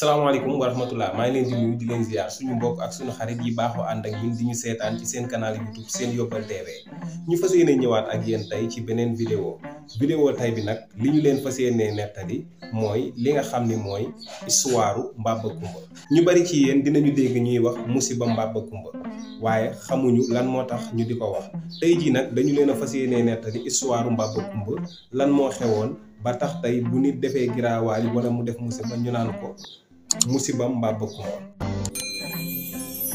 salaamaaleykum wa rahmatullah maa ngi leen di nuyu di leen ziar suñu mbokk ak suñu xarit yi baaxoo ànd ak ñun di ñu seetaan ci seen canal YouTube seen Yóbbal TV ñu fas yéene ñëwaat ak yéen tey ci beneen vidéo tey bi nag li ñu leen fas yéene nettali mooy li nga xam ni mooy histoire Mbaba Coumba. ñu bari ci yéen dinañu dégg ñuy wax musiba Mbaba Coumba waaye xamuñu lan moo tax ñu di ko wax tey jii nag dañu leen a fas yéene nettali histoire Mbaba Coumba lan moo xewoon ba tax tey bu nit defee giraawaali wala mu def musiba ñu naan ko musibam Mbaba Coumba.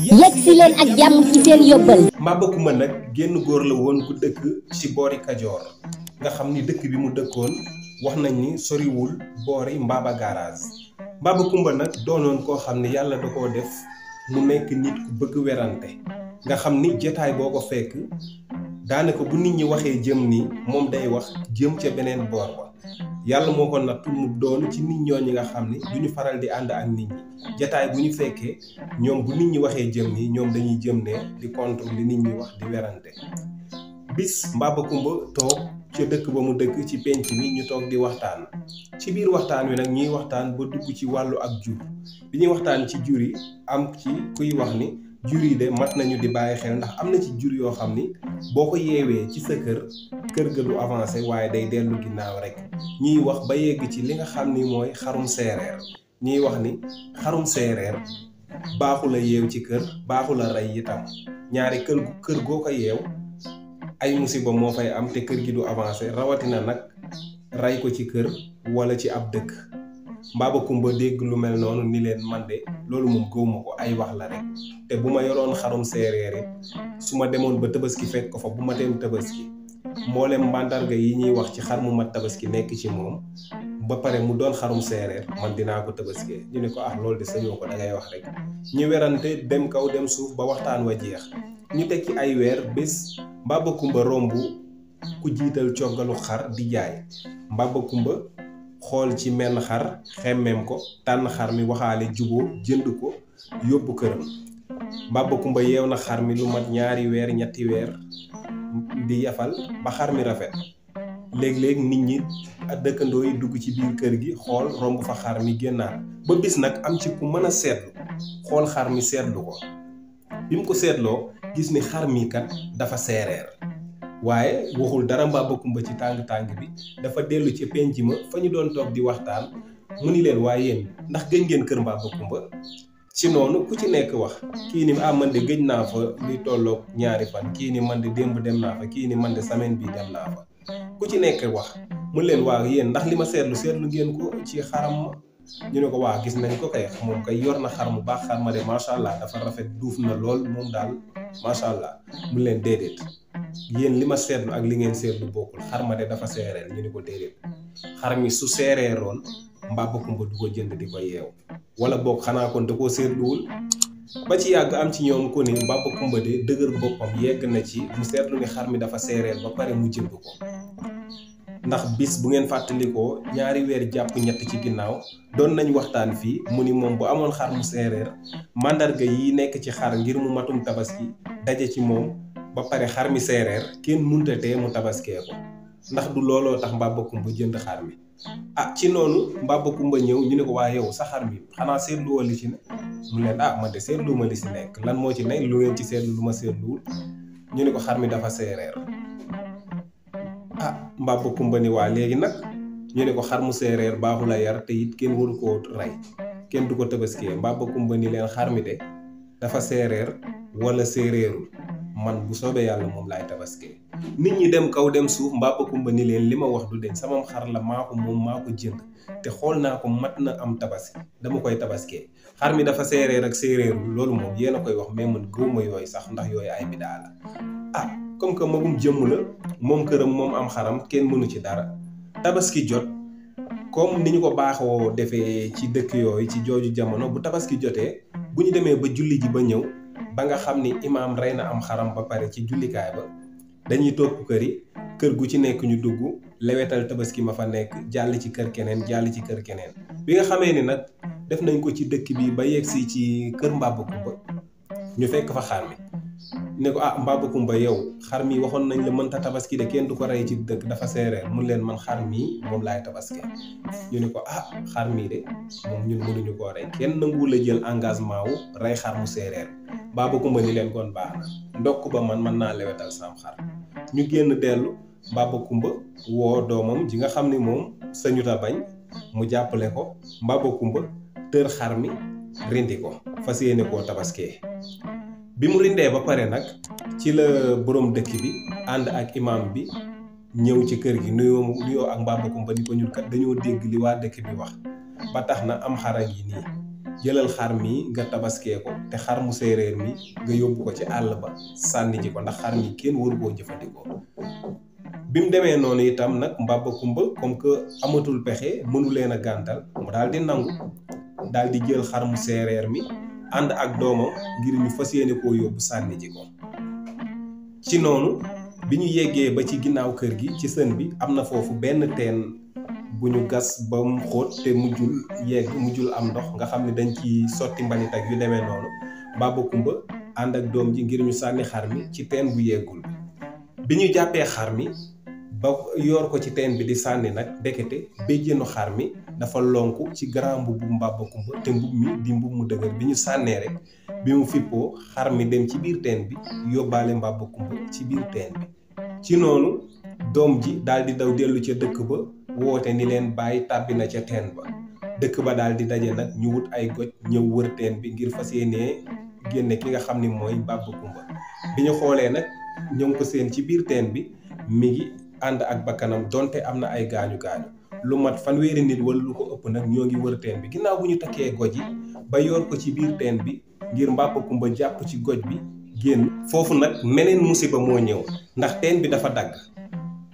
yegg si leen ak jàmm ci seen yóbbal. Mbaba Coumba nag génn góor la woon ku dëkk ci boori Kajoor nga xam ni dëkk bi mu dëkkoon wax nañ ni soriwul boori Mbaba garage. Mbaba Coumba nag doonoon koo xam ni yàlla da koo def mu nekk nit ku bëgg werante nga xam ni jotaay boo ko fekk daanaka bu nit ñi waxee jëm ni moom day wax jëm ca beneen boor ba. yàlla moo ko nattu mu doon ci nit ñooñu nga xam ni duñu faral di ànd ak nit ñi jataay bu ñu fekkee ñoom bu nit ñi waxee jëm ni ñoom dañuy jëm ne di contre li nit ñi wax di werante. bis Mbaba Coumba toog ca dëkk ba mu dëkk ci penc mi ñu toog di waxtaan ci biir waxtaan wi nag ñuy waxtaan ba dugg ci wàllu ak jur bi ñuy waxtaan ci jur yi am ci kuy wax ni jur yi de mat nañu di bàyyi xel ndax am na ci jur yoo xam ni boo ko yeewee ci sa kër ga du avancé waaye day dellu ginnaaw rek. ñiy wax ba yegg ci li nga xam ni mooy xarum seereer ñiy wax ni xarum seereer baaxul a yeew ci kër baaxul a rey itam ñaari kër goo ko yeew ay musiba moo fay am te kër gi du avancé rawatina nag rey ko ci kër wala ci ab dëkk. Mbaba Coumba dégg lu mel noonu ni leen man de loolu moom gëwuma ko ay wax la rek te bu ma yoroon xarum seereer it su ma demoon ba tabaski fekk ko fa bu ma dem tabaski mboolem màndarga yi ñuy wax ci xar mu mat tabaski nekk ci moom ba pare mu doon xarum seereer man dinaa ko tabaskee. ñu ne ko loolu de sañoo ko dangay wax rek ñu werante dem kaw dem suuf ba waxtaan wa jeex ñu teg ci ay weer bés Mbaba Coumba romb ku jiital coggalu xar di jaay. Mbaba Coumba xool ci menn xar xemmeem ko tànn xar mi waxaale juboo jënd ko yóbbu këram. Mbaba Coumba yeew na xar mi lu mat ñaari weer ñetti weer di yafal ba xar mi rafet léeg-léeg nit ñi ak dëkkandoo yi dugg ci biir kër gi xool romb fa xar mi génnaat ba bis nag am ci ku mën a seetlu xool xar mi seetlu ko bi mu ko seetloo gis ni xar mi kat dafa seereer waaye waxul dara Mbaba Coumba ci tàng-tàng bi dafa dellu ci penc ma fa ñu doon toog di waxtaan mu ni leen waaye yéen ndax gëj ngeen kër Mbaba Coumba. ci noonu ku ci nekk wax kii ni man de gëj naa fa luy tolloog ñaari fan kii ni man de démb dem naa fa kii ni man de semaine bi dem naa fa ku ci nekk wax mu leen waaw yéen ndax li ma seetlu ngeen ko ci xaram ma. ñu ne ko waa gis nañ ko kay moom kay yor na xar mu baax xar ma de macha allah dafa rafet duuf na lool moom daal macha allah mu leen déedéet yéen li ma seetlu ak li ngeen seetlu bokkul xar ma de dafa seereer. ñu ne ko déedéet xar mi su seereeroon Mbaba Coumba du ko jënd di ko yeew wala boog xanaa kon da koo seetluwul. ba ci yàgg am ci ñoom ko ni Mbaba Coumba de dëgër boppam yegg na ci mu seetlu ni xar mi dafa seereer ba pare mu jënd ko ndax bis bu ngeen fàttalikoo ñaari weer jàpp ñett ci ginnaaw doon nañ waxtaan fii mu ni moom bu amoon xar mu seereer màndarga yi nekk ci xar ngir mu matum tabaski daje ci moom ba pare xar mi seereer kenn munta tee mu tabaskee ko ndax du looloo tax Mbaba Coumba jënd xar mi. ci noonu Mbaba Coumba ñëw ñu ne ko waa yow sa xar mi xanaa seetluwoo li ci ne mu leen man de seetluwuma li ci nekk lan moo ci ne lu ngeen ci seetlu lu ma seetluwul. ñu ne ko xar mi dafa seereer. Mbaba Coumba ni waa léegi nag ñu ne ko xar mu seereer baaxul a yar te it kenn waru koo rey kenn du ko tabaskee. Mbaba Coumba ni leen xar mi de dafa seereer wala séeréerul man bu soobee yàlla moom laay tabaskee. nit ñi dem kaw dem suuf Mbaba Coumba ni leen li ma wax du deñ sama xar la maa ko moom maa ko jënd te xool naa ko mat na am tabaski dama koy tabaskee. xar mi dafa seereer ak séeréerul loolu moom yéen a koy wax mais man gëwuma yooyu sax ndax yooyu ay bidaa la. comme que magum jëmm la moom këram moom am xaram kenn mënu ci dara. tabaski jot comme ni ñu ko baaxoo defee ci dëkk yooyu ci jooju jamono bu tabaski jotee bu ñu demee ba julli ji ba ñëw ba nga xam ni imaam rey na am xaram ba pare ci jullikaay ba dañuy topp kër gu ci nekk ñu dugg lewetal tabaski ma fa nekk jàll ci kër keneen jàll ci kër keneen. bi nga xamee ni nag def nañ ko ci dëkk bi ba yegsi ci kër Mbaba Coumba ñu fekk fa xar mi ne ko ah Mbaba Kumba yow xar mi waxoon nañ la mënta tabaski de kenn du ko rey ci dëkk dafa séeréer mun leen man xar mi moom laay tabaski ñu ne ko ah xar mii de moom ñun mënuñu koo rey kenn nanguwul a jël engagement wu rey xar mu séeréer Mbaba Kumba ni leen kon baax na ndokk ba man mën naa lewetal sam xar ñu génn dellu Mbaba Kumba woo doomam ji nga xam ni moom sañuta bañ mu jàppale ko Mbaba Kumba tër xar mi rindi ko fas yéene koo tabaskee bi mu rindee ba pare nag ci la borom dëkk bi ànd ak imam bi ñëw ci kër gi nuyoo ak Mbaba Kumba ni ko ñun kat dañoo dégg li waa dëkk bi wax ba tax na am xara ngi nii jëlal xar mi nga tabaskee ko te xar mu séeréer mi nga yóbbu ko ci àll ba sànni ji ko ndax xar mi kenn waru koo jëfandikoo bi mu demee noonu itam nag Mbaba Kumba comme que amatul pexe mënu leen a gàntal mu daal di nangu daal di jël xar mu séeréer mi ànd ak doomam ngir ñu fas yéene koo yóbbu sànni ji ko ci noonu bi ñu yeggee ba ci ginnaaw kër gi ci sën bi am na foofu benn teen bu ñu gas ba mu xóot te mujjul am ndox nga xam ne dañ ci sotti mbalit ak yu demee noonu Mbaba Kumba ànd ak doom ji ngir ñu sànni xar mi ci teen bu yeggul bi ñu jàppee xar mi ba yor ko ci teen bi di sànni nag ndekete béjjénu xar mi dafa lonku ci grand mbubb Mbaba Kumba te mbub mi di mbub mu dëgër bi ñu sànnee rek bi mu fippoo xar mi dem ci biir teen bi yóbbaale Mbaba Kumba ci biir teen bi ci noonu doom ji daal di daw dellu ca dëkk ba woote ni leen bàyyi tàbbi na ca teen ba dëkk ba daal di daje nag ñu wut ay goj ñëw wër teen bi ngir fas yéenee génne ki nga xam ni mooy Mbaba Kumba bi ñu xoolee nag ñoo ngi ko seen ci biir teen bi mi ngi ànd ak bakkanam donte am na ay gaañu lu mat fanweeri nit wala lu ko ëpp nag ñoo ngi wër teen bi ginnaaw bu ñu takkee goj yi ba yor ko ci biir teen bi ngir Mbaba Kumba jàpp ci goj bi génn foofu nag meneen musiba moo ñëw ndax teen bi dafa dagg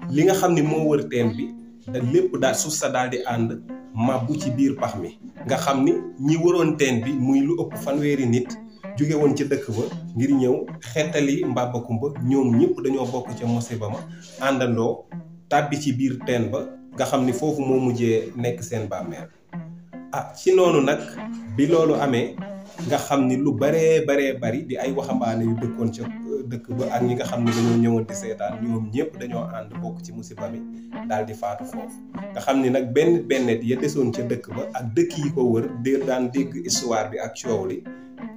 li nga xam ni moo wër teen bi da lépp daal suuf sa daal di ànd màbbu ci biir pax mi nga xam ni ñi waroon teen bi muy lu ëpp fanweeri nit jóge woon ca dëkk ba ngir ñëw xettali Mbaba Kumba ñoom ñëpp dañoo bokk ca musiba ma àndandoo tàbbi ci biir teen ba nga xam ni foofu moo mujjee nekk seen bàmmeel ci noonu nag bi loolu amee nga xam ni lu baree bari di ay waxambaane yu dëkkoon ca dëkk ba ak ñi nga xam ne dañoo ñëwoon di seetaan ñoom ñëpp dañoo ànd bokk ci musiba mi daal di faatu foofu nga xam ni nag bennet ya desoon ca dëkk ba ak dëkk yi ko wër daan dégg histoire bi ak coow li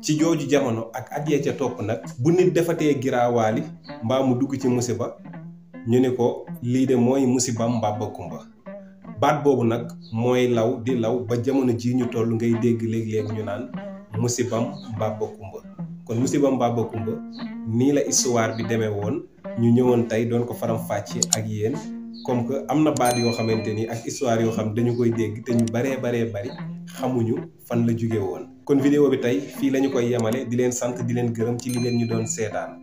ci jooju jamono ak at yee ca topp nag bu nit defatee giraawaali mbaa mu dugg ci musiba ñu ne ko lii de mooy musibam Mbaba Kumba baat boobu nag mooy law di law ba jamono ji ñu toll ngay dégg léeg-léeg ñu naan musibam Mbaba Kumba kon musibam Mbaba Kumba nii la histoire bi demee woon ñu ñëwoon tey doon ko faram fàcce ak yéen comme que am na baat yoo xamante ni ak histoire yoo xam dañu koy dégg te ñu baree bari xamuñu fan la jóge woon kon vidéo bi tey fii la ñu koy yemale di leen sant di leen gërëm ci li ngeen ñu doon seetaan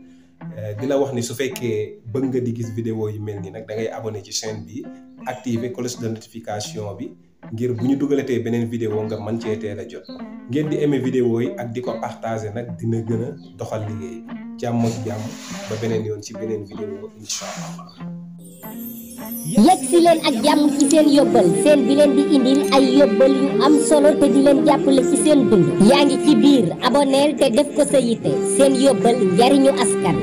di la wax ni su fekkee bëgg nga di gis vidéo yu mel nii nag da ngay abonné ci chaîne bi activer cloche de notification bi ngir bu ñu dugalatee beneen vidéo nga mën cee teel a jot ngeen di aimer vidéo yi ak di ko partager nag dina gën a doxal liggéey jàmm ak jàmm ba beneen yoon ci beneen vidéo incha allah. yegg si leen ak jàmm ci seen yóbbal seen bi leen di indil ay yóbbal yu am solo te di leen jàppale ci seen dund yaa ngi ci biir abonneel te def ko sa yitte seen yóbbal njariñu askan